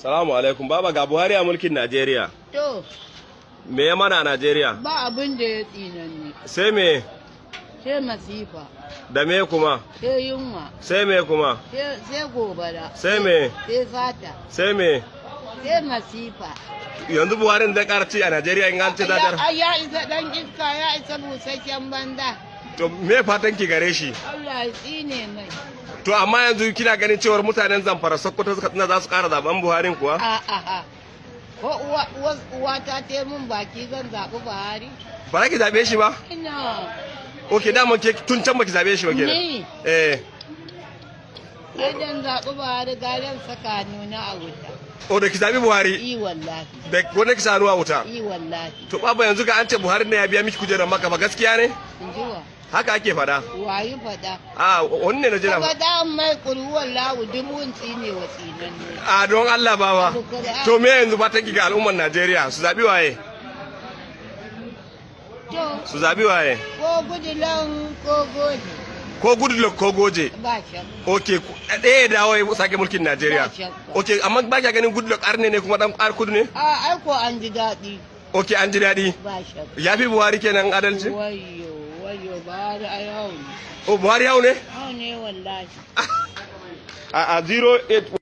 Salamu alaikum. Baba, ga Buhari a mulkin Najeriya. To, Me ya mana a Najeriya? Ba abin da ya tsinanne, Sai me? Sai masifa, Da me kuma? Sai yunwa, Sai me kuma? Sai gobara, Sai me? Sai sata, Sai me? Sai masifa. Yanzu Buhari zai ƙara ci a Najeriya in an ci zadar. Ya isa dan iska, ya isa busasshen banza. To, me fatan ki gare shi? Allah ya tsine mai. To, amma yanzu kina ganin cewar mutanen Zamfara, Sokoto, Katsina za su ƙara zaben Buhari kuwa? A a a. Ko uwa uwa uwa ta te mun baki zan zaɓi Buhari? Ba za ki zaɓe shi ba? Ina. Ok, dama ke tun can baki zaɓe shi ba kenan. Ni? Eh. Ai dan zaɓi Buhari garan saka nuna a wuta. O, da ki zaɓi Buhari I wallahi. da wanda ki sa hannu a wuta. I wallahi. To baba, yanzu ga an ce Buhari ne ya biya miki kujerar Maka ba, gaskiya ne? In ji wa. Haka ake faɗa. Wayi faɗa. A wani ne na jira. Ka faɗa mai ƙulhuwan lahu dubun tsine wa tsinanne. A don Allah, baba. To, me yanzu fatan ki ga al'ummar Najeriya, su zaɓi waye? To, Su zaɓi waye? Ko Goodluck ko Goje. Ko Goodluck ko Goje. Ba shakka. Ok, ɗaya ya dawo ya sake mulkin Najeriya. Ba shakka. Ok, amma ba kya ganin Goodluck arne ne kuma dan kudu ne? A ai ko an ji daɗi. Ok, an ji daɗi. Ba shakka. Ya fi Buhari kenan adalci? Wayo, wayo, Buhari ai hau ne. O, Buhari hau ne? Hau ne wallahi. A 08